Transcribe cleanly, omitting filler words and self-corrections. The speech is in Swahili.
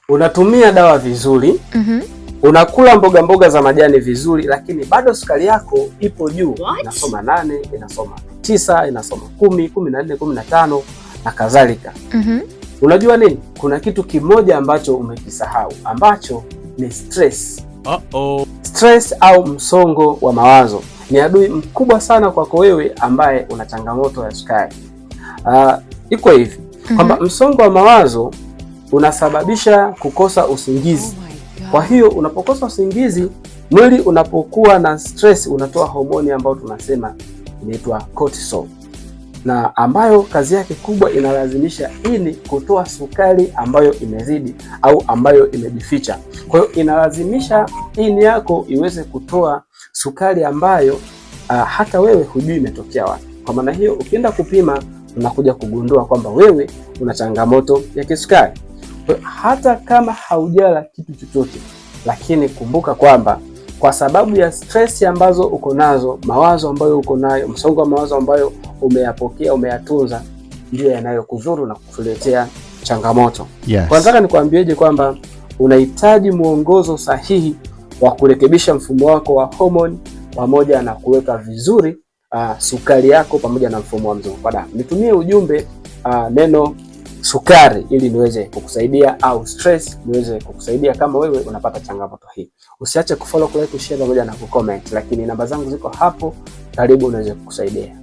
Unatumia dawa vizuri, unakula mboga mboga za majani vizuri, lakini bado sukari yako ipo juu, inasoma 8, inasoma 9, inasoma 10, 14, 15 na kadhalika. Unajua nini? Kuna kitu kimoja ambacho umekisahau ambacho ni stress. Stress au msongo wa mawazo ni adui mkubwa sana kwako wewe ambaye una changamoto ya sukari. Iko hivi kwamba msongo wa mawazo unasababisha kukosa usingizi. Kwa hiyo unapokosa usingizi, mwili unapokuwa na stress unatoa homoni ambayo tunasema inaitwa cortisol, na ambayo kazi yake kubwa inalazimisha ini kutoa sukari ambayo imezidi au ambayo imejificha. Kwa hiyo inalazimisha ini yako iweze kutoa sukari ambayo hata wewe hujui imetokea wapi. Kwa maana hiyo, ukienda kupima unakuja kugundua kwamba wewe una changamoto ya kisukari. Kwa hiyo, hata kama haujala kitu chochote, lakini kumbuka kwamba kwa sababu ya stress ambazo uko nazo, mawazo ambayo uko nayo, msongo wa mawazo ambayo umeyapokea, umeyatunza, ndiyo yanayokudhuru na kukuletea changamoto. Kwa nataka nikwambieje kwamba unahitaji mwongozo sahihi wa kurekebisha mfumo wako wa homoni pamoja na kuweka vizuri sukari yako pamoja na mfumo wa mzunguko wa damu. Nitumie ujumbe neno sukari ili niweze kukusaidia au stress niweze kukusaidia kama wewe unapata changamoto hii. Usiache kufollow, kulike, kushare pamoja na kucomment, lakini namba zangu ziko hapo karibu, niweze kukusaidia.